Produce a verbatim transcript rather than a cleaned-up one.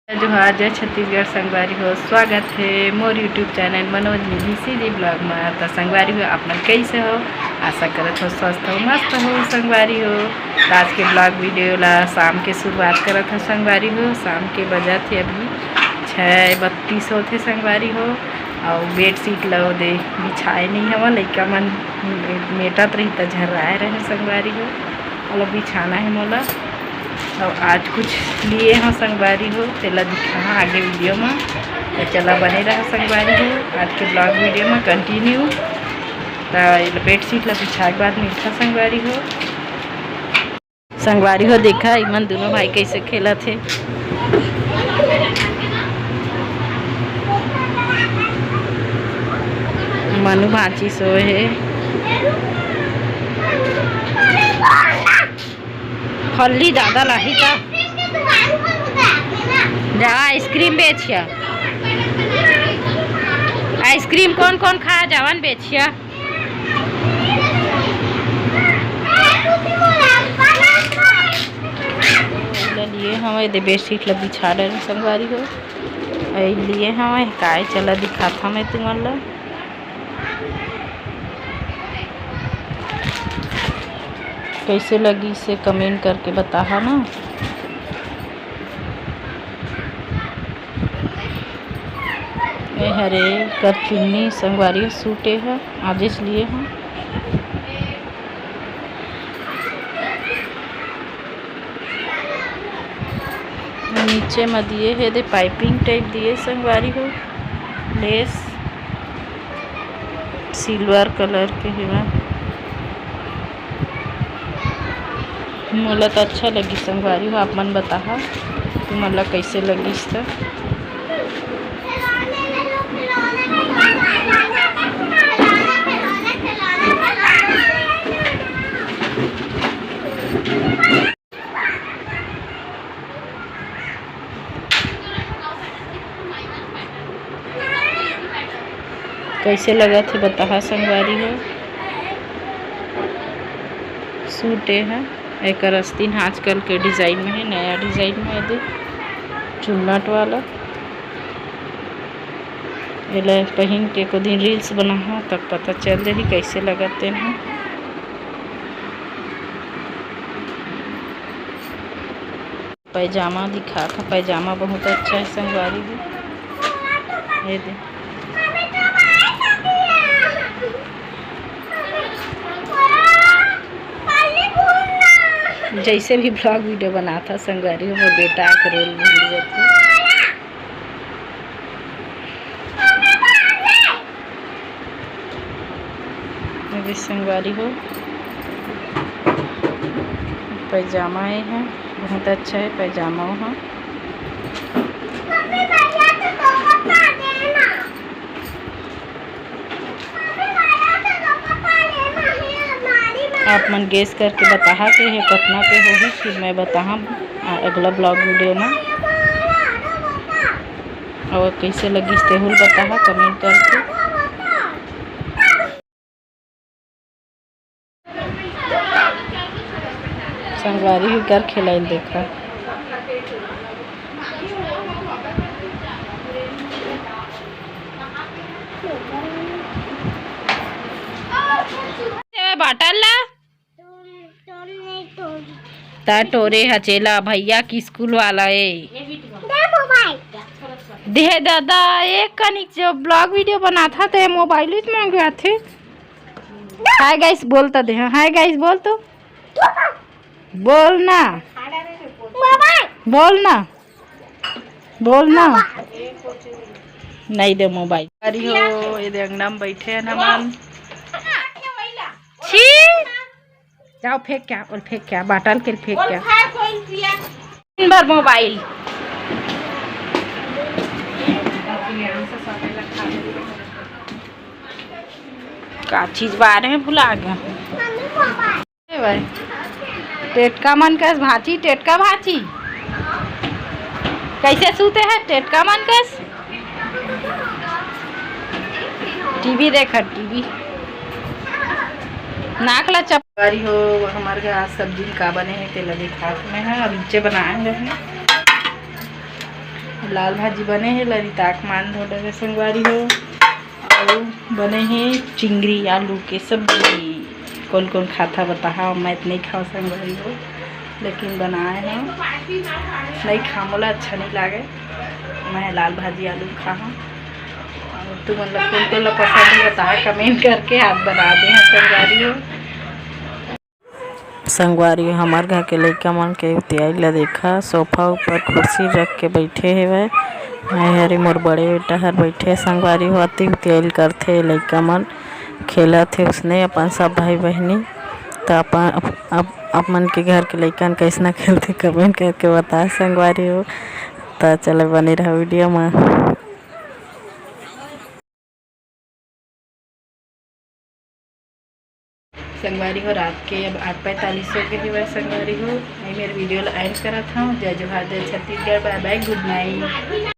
जोहार, जय छत्तीसगढ़ संगवारी हो, स्वागत हे मोर YouTube चैनल मनोज निधि सीधी ब्लॉग मा। त संगवारी हो, आप मन कैसे हो? आशा करत हो स्वस्थ हो, मस्त हो संगवारी हो। त आज के ब्लॉग वीडियो ला शाम के शुरुआत करत हो संगवारी हो। शाम के बजत हे अभी छः बत्तीस होत हे संगवारी हो। अउ बेडशीट ला ओदे बिछाए नइ हवं, लइका मन मेटत रही त झर्राए रहे संगवारी हो। ओला बिछाना हे मोला। अउ आज कुछ लिए हव संगवारी हो, तेला दिखाहूँ आगे वीडियो मा। त चला बने रहा संगवारी हो आज के ब्लॉग वीडियो मा कंटिन्यू। त एला बेडशीट ला बिछाए के बाद मिलथा संगवारी हो। संगवारी हो देखा, इमन दोनों भाई कैसे खेलत हे। मनु भांची सोए हे। फल्ली दादा लाही का? जा आइसक्रीम बेचिया। आइसक्रीम कौन कौन खाया जावन बेचिया? ले लिए हवं एदे बेडशीट ला बिछा डरे संगवारी हो। ए लिए हवं काय चला दिखात हवं मैं तुमन ला। कैसे लगिस हे कमेंट करके बताहा ना। ए हरे कर चुन्नी संगवारी सूट ए ह, आजेच लिए हवं। नीचे म दिए हे दे पाइपिंग टाइप दिए संगवारी हो, लेस सिल्वर कलर के हेवय। मोला तो अच्छा लगिस संगवारी हो, आप मन बताहा तुमन ला कैसे लगिस त। कैसे लगत हे बताहा संगवारी हो। सूट ए ह, एकर अस्तीन आजकल के डिजाइन में हे, नया डिजाइन में हे दे चुन्नट वाला। एला पहिन के एको दिन रील्स बनाहा, तब पता चल जाही कैसे लगत तेन ह। पैजामा दिखात ह, पैजामा बहुत अच्छा हे संगवारी हो। ये दे। जैसे भी ब्लॉग वीडियो बनात ह संगवारी हो, मोर बेटा के रोल भूल जाथे। अभी संगवारी हो, पैजामा ए ह, बहुत अच्छा हे पैजामा ह। आप मन गेस करके बताहा के हे कतना के होही, फिर मैं बताहा अगला ब्लॉग वीडियो में। अउ कैसे लगिस तेहू ल बताहा कमेंट करके। संगवारी ही कर खेलाइन देखा। बाटल ला ता टोरे हचेला भैया की स्कूल वाला ए। दे दादा, एक कनिक जो ब्लॉग वीडियो बनात हा ते मोबाइल विच मांगे आथे। हाय गाइस बोल तो दे, हाय गाइस बोल तो। बोल ना। बोल ना। बोल ना। नहीं दे मोबाइल। अरे हो, ये दे अंगना में बैठे हैं ना मन। छी। जाओ फेंक क्या, और फेंक क्या, बाटल के फेंक क्या। दिन भर मोबाइल। का चीज बारे में भुला गया। ए भाई, टेटका मन कस भांची, टेटका भांची। कैसे सूते है टेटका मन कस? टीवी देखत, टीवी। नाक ला चप- बारी हो, हमारे घर आज सब्जी में का बने है, तेला दिखात मैं हा। अब नीचे बनाए रहे हैं। लाल भाजी बने हे, ललिता के मान धो डरे संगवारी हो। अउ बने हे चिंगरी आलू के सब्जी। कौन कौन खाता बताहा, मैं तो नहीं खाओ संगवारी हो, लेकिन बनाए हव। नहीं खा, मोला अच्छा नहीं लागे। मैं लाल भाजी आलू खा हूँ। तुमन ला कौन कौन ला पसंद हे बताहा, कमेंट करके आप बना दे संगवारी हो। संगवारी, हमर घर के लइका मन के उतियाई ला देखा, सोफा ऊपर कुर्सी रख के बैठे हेवय। मैं हरे, मोर बड़े बेटा हर बैठे हे संगवारी हो, अति उतियाई करथे लइका मन, खेलत हे उसने अपन सब भाई बहिनी। त अपन अप, अप, अपन के घर के लइकन कैसना खेलथे, कमेंट करके बता संगवारी हो। त चलो बने रहो वीडियो में। संगवारी हो, रात के अब आठ पैंतालीस हो गए हवय संगवारी हो। मैं मेरे वीडियो ला एंड करत हूँ। जय जोहार, जय छत्तीसगढ़, बाय बाय, गुड नाइट।